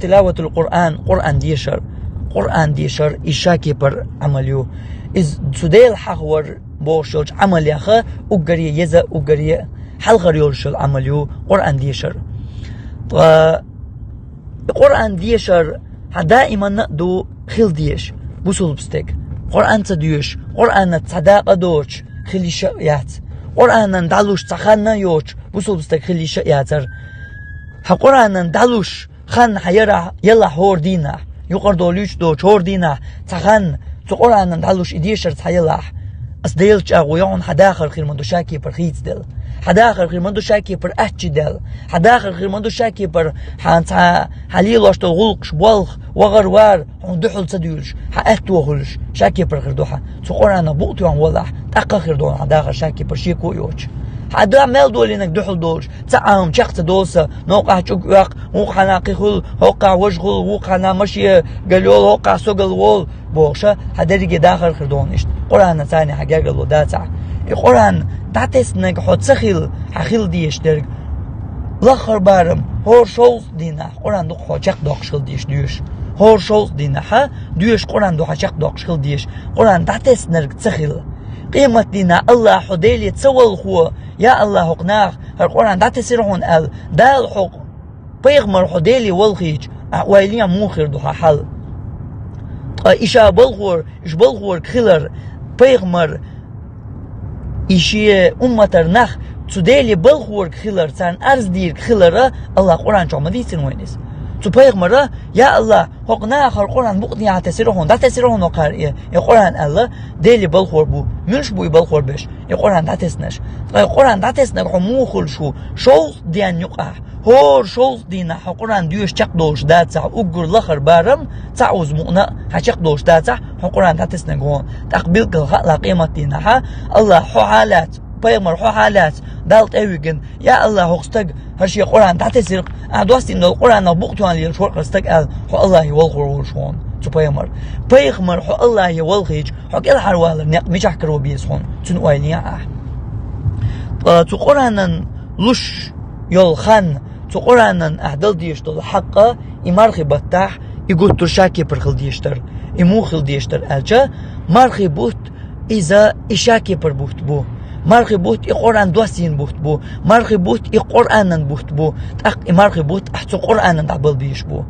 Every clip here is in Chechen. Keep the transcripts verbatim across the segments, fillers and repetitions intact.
Тилаватул Къуръан, Къуръан дешар, Къуръан дешар, из шакепар Ӏамал ю. Из цу Дела хьахавар бохуш йолчу Ӏамалеха уггаре еза, уггаре хьалхар йолуш йолу Ӏамал ю Къуръан дешар. Ткъа Къуръан дешар хьан даиманна а ду хила дезаш, бусулба стаг. Къуръан ца доьшуш, Къуръанна цхьа дакъа а доцуш хила йиш а яц. Къуръанан дӀалуш цхьа хан а йоцуш, бусулба стаг хила йиш а яцара. Хьан Къуръанан дӀалуш хан хьан ярахь, ялахь хӀора дийнахь, юкъара долуьйтуш доцу хӀора дийнахь цхьа хан цу Къуръанан дӀалуш и дешар цхьа ялахь, аса Делаца чӀагӀо йо хьуна, хьан дахар хир ма ду шакепар хийцаделла. Хьан дахар хир ма ду шакепар аччи даьлла. Хьан дахар хир ма ду шакепар хьан цхьа хьан лелош долу гӀуллакхаш, болх, вахар-вар хьуна дуьхьал ца дуьйлуш, хьан аьтто хуьлуш, шакепар хир ду хьан. Цу Къуръанах букъ тоьхна волахь, тӀаккха хир ду хьан дахар шакепар шеко а йоцуш. Хьан да мел долийнарг дуьхьал долуш, цхьа а хӀума чекх ца долу сан, новкъахь чӀуг оьху, вукху хьанна кхин хуьлу, хӀокхахь важа хуьлу, вукху хьанна машен гал йолу, хӀокхахь со гал волу, бохуша, хьан дерриге дахар хир ду хьуна иштта. Къуръанан царна хьан гергарло дацахь. И Къуръан дӀатеснарг хьо ца хила, хьан хила дезаш дерг. Лаххара барам, хӀора шовзткъа дийнахь Къуръан ду-кх хьо чекхдоккхуш хила дезаш доьшуш. ХӀора шовзткъа дийнахь хьан доьшуш Къуръан ду хьан чекхдоккхуш хила дезаш. Къуръан дӀатеснарг ца хила. Къематдийнахь Аллахь хьо Деле ца валхо, я Аллахь, хӀокху наха хӀара Къуръан дӀатесира хьуна аьлла, Дала хьо пайхамар хьо Деле валхийча, ахь ойла е, муха хир ду хьан хьал. Ткъа и ша балхор, уьш балхорг хилар, пайхамар, и шен умматара нах цу Деле балхорг хилар, царна арз дийриг хилара Аллахь Къуръан чохь ма дийцина вайна иза. Цу пайхамара, я Аллахь, хӀокху наха хӀара Къуръан букъ тӀехьа тесира хьуна, дӀатесира хьуна хӀокхара и, и Къуръан аьлла, Деле балхор бу. Муьлш бу и балхор беш, и Къуръан дӀатеснарш? Ткъа и Къуръан дӀатеснарг хьо муха хуьлуш ву шовзткъа ден юкъахь? ХӀора шовзткъа дийнахь хьо Къуръан доьшуш чекхдолуш дацахь, уггар лахара барам, цхьа уза мукъана а хьан чекхдолуш дацахь, хьо Къуръан дӀатеснарг хьуна. ТӀаккха билггал хаалахь къематдийнахь Аллахь хьо хьалаца, пайхамар хьо хьалаца, Далла тӀе а вигина, я Аллахь, хӀокху стага хӀара шен Къуръан дӀатесира-кх, ахь достийна долу Къуръанах букъ тоьхна лелаш вара хӀара стаг аьлла, хьо Аллахе валхор волуш ву хьуна цу пайхамар. Пайхамар хьо Аллахе валхийча, хьо кӀелхьарвалар некъ мичахь каро беза хьуна, цуьнан ойла е ахь. Ткъа цу Къуръанан луш йолу хан, цу Къуръанан ахь дала дезаш долу хьакъ, и мархи баттахь, и гуттар шакепар хила дезаш дара. И муха хила дезаш дара аьлча, мархи бутт иза и шакепар бутт бу. Мархи бутт и Къуръан достийна бутт бу. Мархи бутт и Къуръанан бутт бу. ТӀаккха и мархи бутт ахь цу Къуръанан дӀабала безаш бу.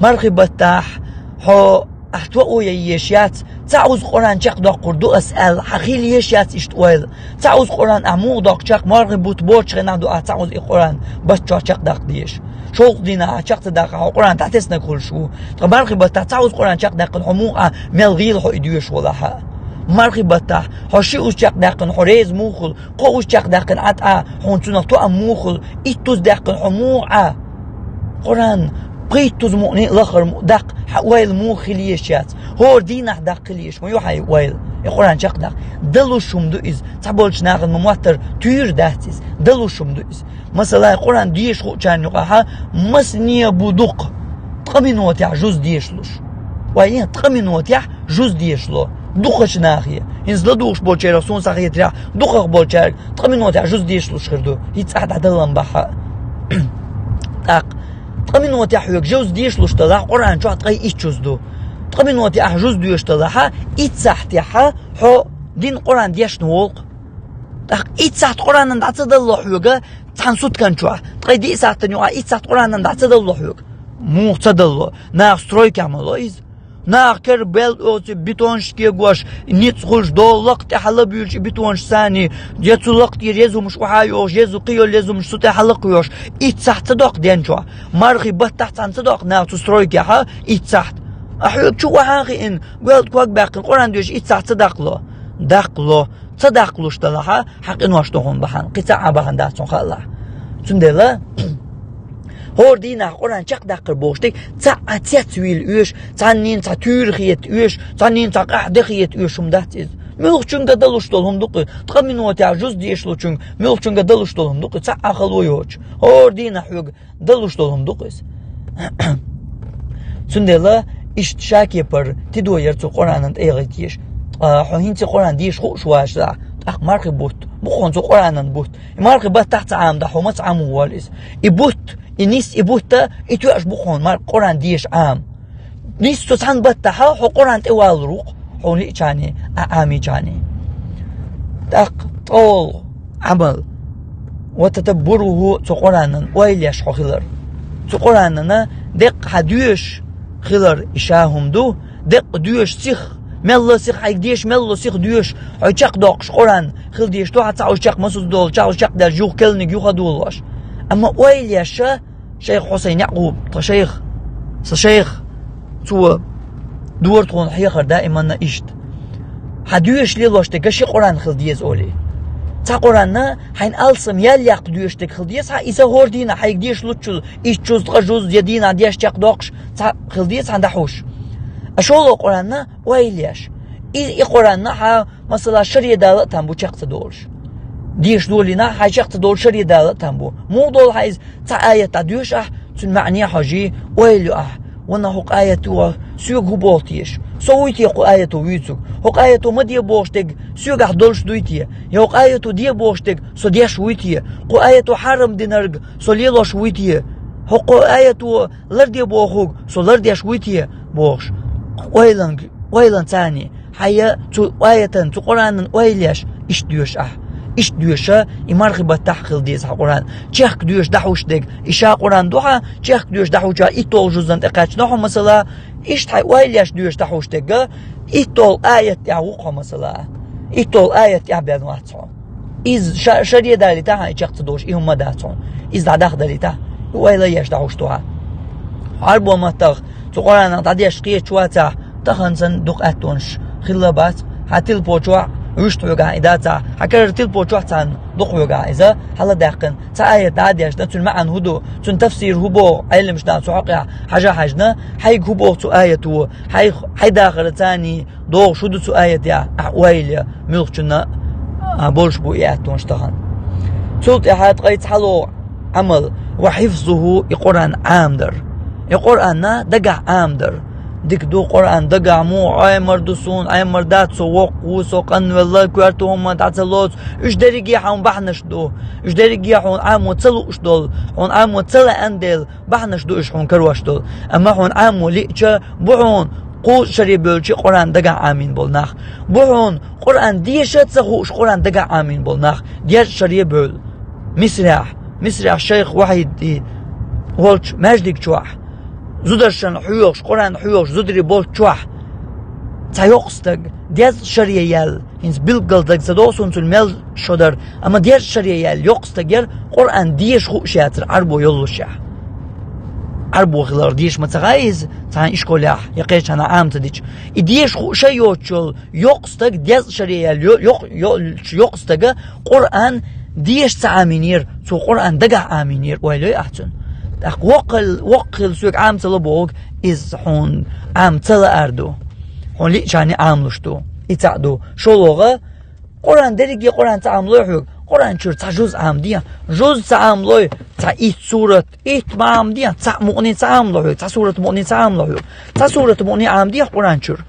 Мархи баттахь хьо ахь тоъо ян езаш яц, цхьа уза Къуръан чекхдоккхур ду ас аьлла, хьан хила езаш яц иштта ойла. Цхьа уза Къуръан ахь муха доккху чекх, мархи бутт боцучу хенахь ду ахь цхьа уза и Къуръан баттахь чекхдаккха дезаш. Шовзткъа дийнахь ахь чекх ца даккхахь, хьо Къуръан дӀатеснарг хуьлуш ву. Ткъа мархи баттахь цхьа уза Къуръан чекхдаьккхина хьо муха а, мел гӀийла хьо и доьшуш волахь а. Мархи баттахь хьо ши уза чекхдаьккхина хьо реза муха хуьлу, кхо уза чекхдаьккхина Ӏа тӀе а, хьуна цунах тоам муха хуьлу, итт уза даьккхина хьо муха Ӏа. Къуръан пхийтта уза мукъане а лахара мукъа даккха хьан ойла муха хила езаш яц. ХӀора дийнахь даккха хила езаш ма ю хьан ойла и Къуръан чекхдаккха. Далуш хӀума ду иза. Цхьаболчу нахана ма моттара туьйра дац иза. Далуш хӀума ду иза. Масала, Къуръан деша хуучарна юкъахь масане бу дукха ткъа минотехь жуз дешалуш. Вай, ткъа минотехь жуз дешало дукхачу нахе. ХӀинца ладугӀуш болчерах суна схьахетарехь, дукхах болчаьрга ткъа минотехь жуз дешалуш хир ду, хӀинца ахь дӀадаллалц бахьа. ТӀаккха ткъа минотехь хьоьга жуз дешалуш далахь, Къуръан чохь ткъе итт жуз ду. Ткъа минотехь ахь жуз доьшуш далахь, итт сахьтехь хьо дин Къуръан дешна волу-кх. ТӀаккха итт сахьт Къуръанан дӀа ца далло хьоьга цхьана суткан чохь, ткъе диъ сахьтана юкъахь итт сахьт Къуръанан дӀа ца далло хьоьга. Муха ца далло? Наха стройкехь ма ло иза. Наха кара бел оцу бетонаш кегош, ницкъ хуьлуш, долу лакха тӀе хьала буьйлуш и бетонаш саний, я цу лакха тӀера еза хӀумаш охьа а йохуш, еза кхин йолу еза хӀумаш цу тӀе хьала кхоьхьуш, итт сахьт ца доккху ден чохь? Мархи баттахь цхьана ца доккху наха цу стройкехь итт сахьт? А хьоьга чу охьа а хиъна, гоьлда ког баьккхина, Къуръан доьшуш итт сахьт ца даккхало? Даккхало. Ца даккхалуш далахь, хьан къинош ду хьуна бахьана, кхин цхьа а бахьана дац хьуна хаалахь. Цундела хӀора дийнахь Къуръан чекхдаккхар бохуш дерг цхьа а цецвийла оьшу, цхьаннина цхьа туьйра хета оьшу, цхьаннина цхьа къахьде хета оьшу хӀума дац иза. Муьлххачуьнга далуш долу хӀума ду-кх иза. Ткъа минотехь жуз дешалучуьнга муьлххачуьнга далуш долу хӀума ду-кх иза, цхьа а хало йоцуш. ХӀора дийнахь хьоьга далуш долу хӀума ду-кх иза. Цундела иштта шакепар тидо яра цу Къуръанан тӀе яхийта езаш. Ткъа хьо хӀинца Къуръан деша хууш вацахь, тӀаккха мархи бутт бу-кх хьуна цу Къуръанан бутт. И мархи баттахь ца Ӏамадахь, хьо маца Ӏамаволу иза? И бутт, И нис, и бутта, и тоьаш бу хьуна мара Къуръан деша Ӏама. Нис цу цхьан баттахьа хьо Къуръан тӀе валар ву-кх, хьуна лиъчарний, а Ӏамийчарний. ТӀаккха тӀол Ӏамал. «وتدبره», цу Къуръанан ойла еш хьо хилар. Цу Къуръанана деккъа хьан доьшуш хилар и ша хӀума ду, деккъа доьшуш сиха, мелла сиха хьайга деша, мелла сиха доьшуш, хьо чакхдоккхуш Къуръан хила дезаш ду хьан, цхьа уж чакх масуз долу, цхьа уж чакхдаьлча юха кхелниг юха дуллуш. Амма ойла еш ша, шайх Хьусайн Якъуб, тхан шайх, сан шайх, цо дора тхуна хьехар даиманна иштта. Хьан доьшуш лелош дерг ши Къуръан хила деза олий. Цхьа Къуръанна хьайна алсам ял яккха доьшуш дерг хила деза хьан, иза хӀора дийнахь хьайга деша луччул, итт жуз, ткъа жуз я дийнахь деш чакхдоккхуш, цхьа хила деза хьан дӀахьуш. А шолгӀа Къуръанна ойла еш. И, и Къуръанна хьан, масала, шаре дала а там бу чекх ца долуш. Деша долийнахь, хьайн чекх ца долуш шаре дала а там бу. Муха долу хьан иза? Цхьа аят дӀадоьшу ахь, цуьнан маьӀне хьожий, ойла ю ахь. Ванна хӀокху аято соьга хӀун боху теша? Со вуй те кху аято вуьйцург? ХӀокху аято ма де бохуш дерг соьгахь долуш дуй те? Я хӀокху аято де бохуш дерг со деш вуй те? Кху аято хьарам динарг со лелош вуй те? ХӀокху аято ларде бохург со лардеш вуй те? Бохуш. Ойланг, ойлан царний. Хьайя цу аятан, цу Къуръанан ойла еш, иштта доьшу ахь. Иштта доьша, и мархи баттахь хила деза хьан Къуръан. Чехка доьшу дӀахьуш дерг, и ша Къуръан ду хьан, чехка доьшу дӀахьуча иттолгӀа жузан тӀе кхаьчна хьо масала, иштта хьайн ойла еш доьшу дӀахьуш дерг, иттолгӀа аят тӀехь ву-кх хьо масала. ИттолгӀа аят тӀехь бен вац хьо. Иза ша-, шаре далийтахь, хьайн чекх ца долуш, и хӀума дац хьуна. Иза дӀадахдалийтахь, и ойла еш дӀахьуш ду хьан. Хьарбо маттах, цу Къуръанах дӀадеш кхеташ вацахь, тахана санна дукха аьттонаш хилла бац, хьан тилпо чохь вуьшта хьоьгахь и дацахь, хьан карара тилпо чохь царна дукха хьоьгахь иза, хьала даьккхина, цхьа аят дӀа а дешна, цуьнан маьӀна хӀун ду, цуьнан тафсир хӀун боху, Ӏеламнаха цу хьокъехь хьажа хьаьжна, хьайга хӀун боху цу аято, хьай, хьайн дахарца царний догӀуш хӀун ду цу аятехь, ахь ойла я, муьлххачунна, а, болуш бу и аьттонаш тахана. Цул тӀаьхьа ткъе цхьалгӀа Ӏамал, «وحفظه», и Къуръан Ӏамадар. И Къуръанна дагахь Ӏамадар. Дика ду Къуръан дагахь, муха Ӏемар ду суна, Ӏемар дац, со воккха ву, со къанвелла, коьрта хӀумма дӀа ца лоцу. Уьш дерриге хьуна бахьанаш ду. Уьш дерриге хьуна Ӏамо ца лууш долу, хьуна Ӏамо ца лаьана дела, бахьанаш ду уьш хьуна карош долу. Амма хьуна Ӏамо лиъча, бу хьуна кхузткъа шаре бевлча Къуръан дагахь Ӏамийна болу нах. Бу хьуна Къуръан деша а ца хууш Къуръан дагахь Ӏамийна болу нах. ДезткъаӀ шаре бевлла. Мисрехь, Мисрехь шайх Вахьид волчу маьждиг чохь, зударшна хьоьхуш, Къуръан хьоьхуш зударий болчу чохь, цхьа йоккха стаг, дезткъа шаре яьлла, хӀинца билггал дага ца догӀу суна цуьнан мел шо дара, амма дезткъа шаре яьлла йоккха стаг яра, Къуръан деша хууш яцара, Ӏарбо йоллушехь. Ӏарбо хиларх деша ма ца хаьа иза, цхьана ишколехь я кхечанхьа Ӏама ца дича. И деша хууш а йоцуш йолу йоккха стаг, дезткъа шаре яьлла йо-, йоккха, йо-, йоккха стага Къуръан деша ца Ӏамийнера, цо Къуръан дагахь Ӏамийнера, ойла йой ахь цуьнан. ТӀаккха воккха хила, воккха хила соьга Ӏама ца ло бохург, иза хьуна Ӏама ца лаар ду. Хьуна лиъчарний Ӏамалуш ду. И цхьаъ ду. ШолгӀа, Къуръан дерриге Къуръан ца Ӏамалой хьоьга, Къуръан чуьра цхьа жуз Ӏама де. Жуз ца Ӏамалой, цхьа итт сурат, итт ма Ӏама де, цхьаъ мукъане ца Ӏамало хьоьга, цхьа сурат мукъане ца Ӏамало хьоьга. Цхьа сурат мукъане Ӏама де Къуръан чуьра.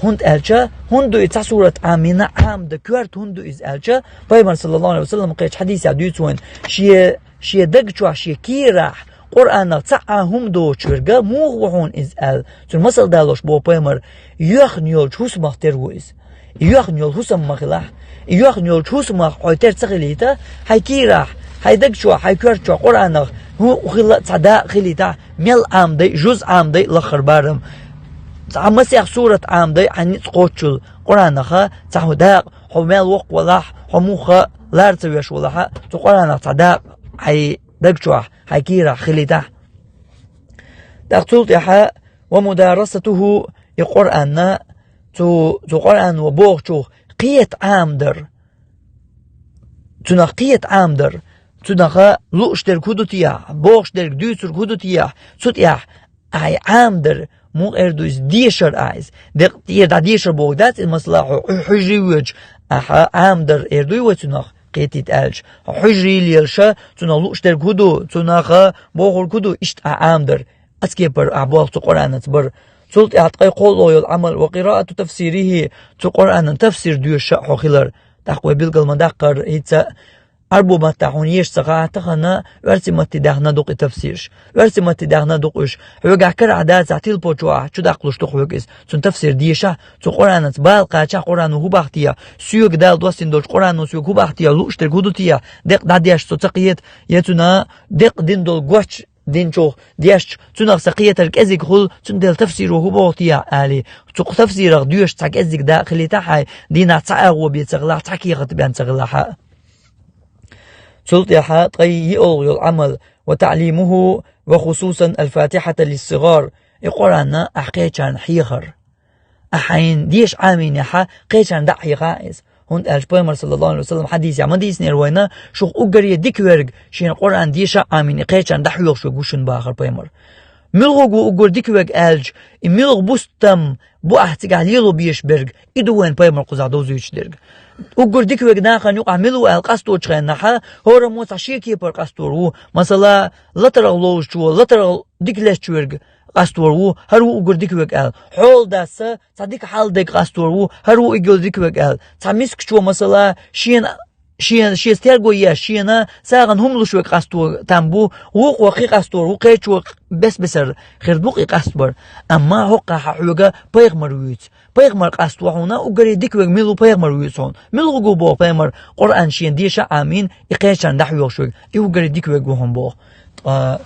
ХӀунда аьлча, хӀунда ду и цхьа сурат Ӏамийна Ӏамда коьрта, хӀунда ду иза аьлча, Пайхамар, саллаллаху Ӏалайхи ва саллам, кхечу хьадисехь дуьйцу вайна, шен, шен даг чохь, шен кийрахь Къуръанах цхьа а хӀума доцуш верг муха ву хьуна иза аьлла. Цуьнан масал далош боху Пайхамар, йоьхна йолчу хӀусамах тера ву иза. И йоьхна йолу хӀусам ма хилахь. И йоьхна йолчу хӀусамах хьо тера ца хилийта, хьайн кийрахь, хьайн даг чохь, хьайн коьрта чохь Къуръанах хӀун хилла а цхьа дакъа хилийтахь, мел Ӏамадай, жуз Ӏамадай лаххара барам. Цхьа масех сурат Ӏамадай хьайн ницкъ кхоччул Къуръанаха, цхьа хӀун дакъа, хьо мел воккха валахь, хьо муха лара ца веш валахьа, цу Къуръанах цхьа дакъа хьайн даг чохь, хьайн кийрахь хилийтахь. ТӀаккха цул тӀаьхьа, «ومدارسته», и Къуръанна, цу, цу Къуръано бохучух кхета Ӏамадар. Цунах кхета Ӏамадар. Цунаха лууш дерг хӀун ду техьа, бохуш дерг, дуьйцург хӀун ду техьа, цу тӀехь ахьа Ӏамадар, муха эр ду иза, дешар ахьа иза. Декъ тӀера дӀадешар боху дац, и масала хьо хьу-, хьуьжарий воьдуш, ахьа Ӏамадар эр дуй вай цунах, кхетийта аьлча. Хьо хьуьжарий лелаша, цунах лууш дерг хӀун ду, цунаха бохург хӀун ду, иштта ахьа Ӏамадар. Ацкепара ахь болх цу Къуръанаца бар. Цул тӀаьхьа ткъе кхоалгӀа йолу Ӏамал, «وقراءة تفسيره», цу Къуръанан тафсир доьшуш а хьо хилар. ТӀаккха вай билгал ма даккхара, хӀинца Ӏарбо маттахь хьуна еш ца хаьа тахана, оьрсийн матте даьхна ду-кх и тафсираш. Оьрсийн матте даьхна ду-кх уьш. Хьоьгахь карахь дацахь, тилпо чохь чу даккхалуш ду-кх хьоьга иза. Цуьнан тафсир дешахь, цу Къуръанаца бала кхачахь, Къуръано хӀун боху те, соьга Дала доссийна долчу Къуръано соьга хӀун боху те, лууш дерг хӀун ду те, деккъа дӀадешча цо ца кхета, я цуьнан деккъа дина долу гоччу динчух дешча, цуьнах сан кхетар кӀезиг хуьлу, цундела тафсиро хӀун боху те, алий. Цу тафсирах доьшуш цхьа кӀеззиг дакъа хилийта хьайн, дийнахь цхьа агӀо бен ца хилахь, цхьа кехат бен ца хилахь. Цул тӀаьхьа ткъе йиъалгӀа йолу Ӏамал: «وتعليمه وخصوصا الفاتحة للصغار». И Къуръан ахь кхечарна хьехар. Ахь хьайна деша Ӏамийнехь, кхечарна дӀа а хьехахьа иза. ХӀунда аьлча Пайхамар, саллаллаху Ӏалайхи ва саллам, хьадисехь ма дийцинера вайна, шух уггаре дика верг шена Къуръан деша а Ӏамийна, кхечарна дӀахьоьхуш верг ву шуна бахара Пайхамар. Муьлхарг ву уггар дика верг аьлча, и муьлха бустам бу ахь цигахь лело безаш берг, и ду вайна Пайхамар кхузахь довзуьйтуш дерг. Уггар дика верг нахана юкъахь мила ву аьлла къасточу хенахь, хӀораммо цхьа шен кепара къастор ву. Масала, латаргӀа ловзучо, латаргӀа дика летташ верг къастор ву, хӀара ву уггар дика верг аьлла. Хьоладас цхьа дика хьал дерг къастор ву, хӀара ву уггар дика верг аьлла. Цхьа мискачо, масала, шена шен, шен стерго еш, шена сагӀина хӀума луш верг къасто там бу, вукхо кхин къастор ву, кхечо бес-бесара хир бу-кх и къастбар. Амма хӀокхахь хьоьга Пайхамар вуьйцу. Пайхамар къасто хьуна, уггаре дика верг мила ву, Пайхамар вуьйцу хьуна. Муьлхарг ву боху Пайхамар, Къуръан шена деша а Ӏамийна, и кхечарна дӀахьоьхуш верг, и уггаре дика верг ву хьуна боху. Ткъа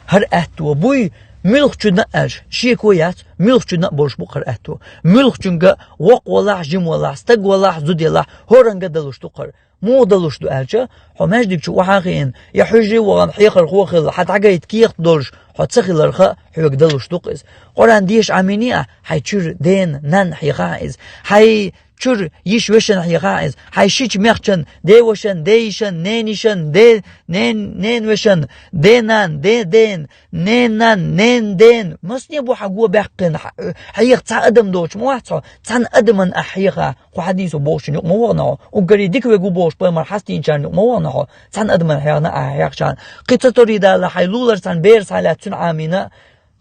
хӀара аьтто буй, муьлххачунна а аьлча, шеко яц, муьлххачунна а болуш бу-кх хӀара аьтто. Муьлххачуьнга воккха валахь, жима валахь, стаг валахь, зуда ялахь, хӀоранга далуш ду-кх хӀара. Муха далуш ду аьлча, хьо маьждиг чу охьа а хиъна, я хьуьжаре а вахана хьехархо а хилла, хьан дӀагайта кехат долуш хьо ца хиларх а, хьоьга далуш ду-кх иза. Къуръан деша Ӏамийна ахь, хьайн чуьра дена, нанна хьехахьа иза. Хьайн чуьра йиша-вешана хьехахьа иза. Хьайн шича-мехчан, ден-вешан, ден-йишан, нен-йишан, ден, нен, нен-вешан, ден-нан, ден-ден, нен-нан, нен-ден. Масане бу хьан го баьккхина, хьан, хьан хьеха цхьа адам доцуш ма вац хьо, цхьана адаман ахь хьеха, кху хьадисо бохучун юкъа ма вахана хьо. Уггаре дика верг ву бохуш Пайхамар хьастийначарна юкъа ма вахана хьо, цхьана адаман хьехна ахь хьехначарна. Кхин ца тори далахь, хьайн лулара цхьана бер схьалаьцна цуьнан Ӏамийна,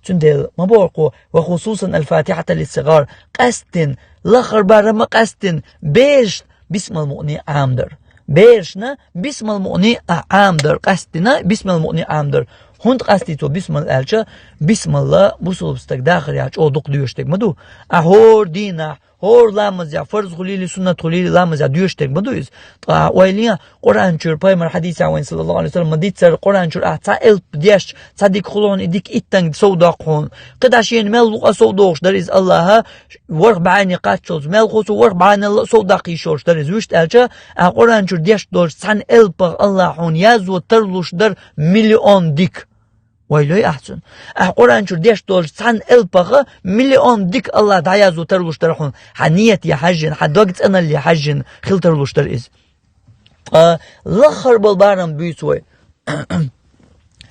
Цундела ма боху кхо: «وخصوصا الفاتحة للصغار», къаьсттина, лаххара барам а къаьсттина, берашна бисмал мукъане Ӏамадар. Берашна бисмал мукъане а Ӏамадар, къаьсттина бисмал мукъане Ӏамадар. ХӀунда къастий цо бисмал аьлча, бисмал бусалба стаг дахарехь чӀогӀа дукха доьшуш дерг ма ду. Ахь хӀора дийнахь, хӀора ламазехь, фарз хуьлийла, суннат хуьлийла, ламазехь доьшуш дерг ма ду иза. Ткъа ойла е, Къуръан чуьра, Пайхамар хьадисехь вайна, саллаллаху Ӏалайхи ва саллам, ма дийццара, Къуръан чуьра ахь цхьа элп дешча, цхьа дика хуьлу хьуна, и дика иттанга сов доккху хьуна. КхидӀа шена мел лукъа сов дохуш дара иза АллахӀа, ворхӀ бӀаьне кхаччалц, мел кхо цо ворхӀ бӀаьнел а сов даккха йиш йолуш дара иза. Вуьшта аьлча, ахь Къуръан чуьра дешча долчу цхьана элпах АллахӀа хьуна язво тарлуш дара миллион дика. Ойла йой ахь цунна. Ахь Къуръан чуьра дешча долчу цхьана элпах миллион дика АллахӀа дӀаязво тарлуш дара хьуна. Хьан нийяте хьаьжжина, хьан дог цӀаналле хьаьжжина хила тарлуш дара иза. Ткъа лаххара болу барам буьйцу вай.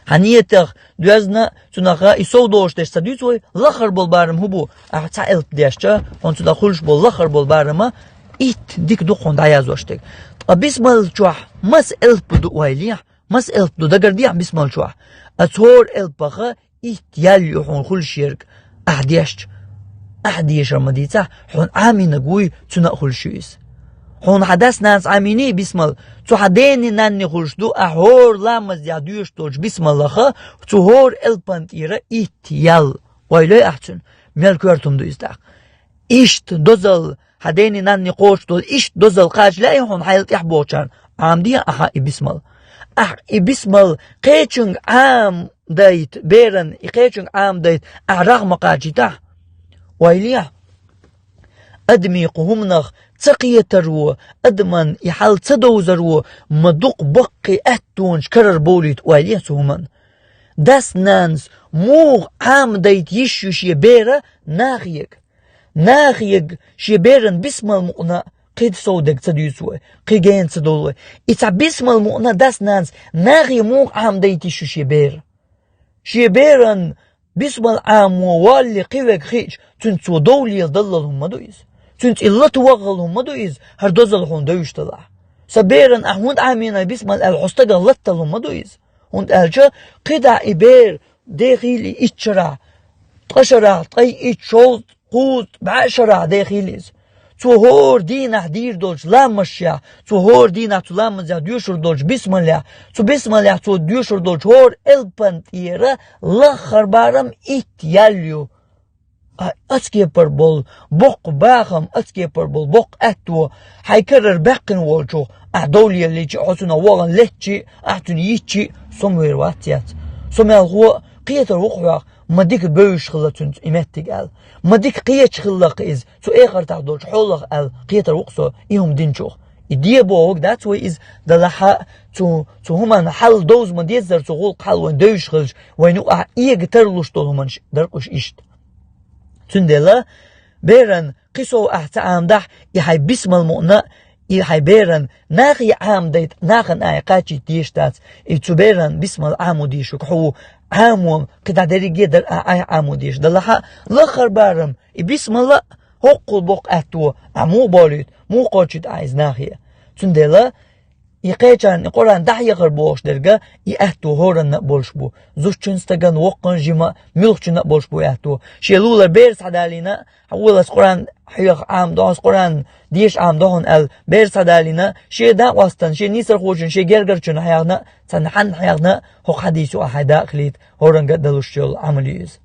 Хьан нийятех доьзна, цунах и сов дохуш дерш ца дуьйцу вай, лаххара болу барам хӀун бу? Ахь цхьа элп дешча, хьуна цунах хуьлуш болу лаххара болу барам итт дика ду-кх хьуна дӀаязош дерг. Ткъа бисмал чохь маса элп ду ойла е? Маса элп ду дагардехьа бисмал чохь? Оцу хӀора элпах итт ял ю хьуна хуьлуш ерг, ахь дешча. Ахь дешар ма дийцахь, хьуна Ӏамийнарг вуй, цуьнан а хуьлуш ю иза. Хьуна хьан дас-нанас Ӏамийний бисмал, цу хьан дени-нанни хуьлуш ду, ахь хӀора ламазехь доьшуш долчу бисмаллах, цу хӀора элпан тӀера итт ял. Ойла йой ахь цуьнан, мел коьрта хӀума ду иза тӀаккха. Иштта дозалла, хьан дени-нанни кхочуш долу иштта дозалла кхача лаьий хьуна хьайла тӀехь бохучарна? Ӏамаде ахьа и бисмал. Ахь и бисмал кхечуьнга Ӏамадайта, беран и кхечуьнга Ӏамадайта ахь рагӀ ма кхачийтахь. Ойла е, адамийн кху хӀуманах ца кхетаро, адаман и хьал ца довзаро ма дукха баккхий аьттонаш карара бовлуьйту ойла е цу хӀуманна. Дас-нанас муха Ӏамадайта йиш ю шен бер нахе? Нахе шен беран бисмал мукъана кхин сов дерг ца дуьйцу вай, кхин гена ца довлу вай. И цхьа бисмал мукъана дас-нанас нахе муха Ӏамадайта йиш ю шен бер? Шен беран бисмал Ӏамо волле кхин верг хиъча, цуьнца цо дов леладаллал хӀума ма ду иза. Цуьнца и лата ваххал хӀума ма ду иза, хӀара дозалла хьуна девзаш далахь. Сан беран ахь хӀунда Ӏамийнай бисмал аьлла, хьо стагах латадала хӀума ма ду иза. ХӀунда аьлча кхидӀа и бер дехийла и итт шарахь, ткъа шарахь, ткъе итт, шовзткъа, кхузткъа, бӀе шарахь дехийла иза. цо хӀора дийнахь дийр долчу ламазех, цо хӀора дийнахь цу ламазех доьшур долчу бисмаллех, цу бисмаллех цо доьшур долчу хӀора элпан тӀера лаххара барам итт ял ю. А, ацкепар болу боккха бахам, ацкепар болу боккха аьтто хьайн карара баьккхина волчух, ахь довлиялличи, хьо цунах вогӀан летчи, ахь цуьнан йитчи, со ма вер вац яц. Со мелхо кхетар ву-кх хьох, ма дика бевзаш хилла цуьнца и меттиг аьлла. Ма дика кхеташ хилла-кх иза, цу эхартахь долчу хьолах аьлла, кхетар ву-кх со и хӀума динчух. И де бохург дац вай иза, делахь а цу, цу хӀуманна хьал довза ма дезара цу гӀуллакх хьал вайн девзаш хилча, вайн юкъахь эга тарлуш долу хӀуманаш дара-кх уьш иштта. Цундела, беран кхин сов ахь ца Ӏамадахь, и хьайн бисмал мукъана, и хьайн беран нахе Ӏамадайта, нахана ахь кхачийта дезаш дац, и цу беран бисмал Ӏамо дезаш ву-кх хьо, Ӏамо, кхин дӀа дерриге а дар ахь айхьа Ӏамо дезаш. Делахь а, лаххара барам, и бисмал а, хӀоккхул боккха аьтто, ахь муха болуьйту, муха кхочуьйту ахь иза нахе. Цундела, и кхечарна и Къуръан дӀахьехар бохуш дерг, и аьтто хӀоранна а болуш бу. Зудчун, стаган, воккхан, жима, муьлххачунна а болуш бу и аьтто. Шен лулара бер схьадалийна, хьан волас Къуръан хьеха Ӏамадо хьо, Къуръан деша Ӏамадо хьуна аьлла, бер схьадалийна, шен накъостана, шен нийсархочунна, шен гергарчунна хьехна, царна хьанна хьехна, хӀокху хьадисо ахь хьайн дакъа хилийта, хӀоранга а далуш йолу Ӏамал ю иза.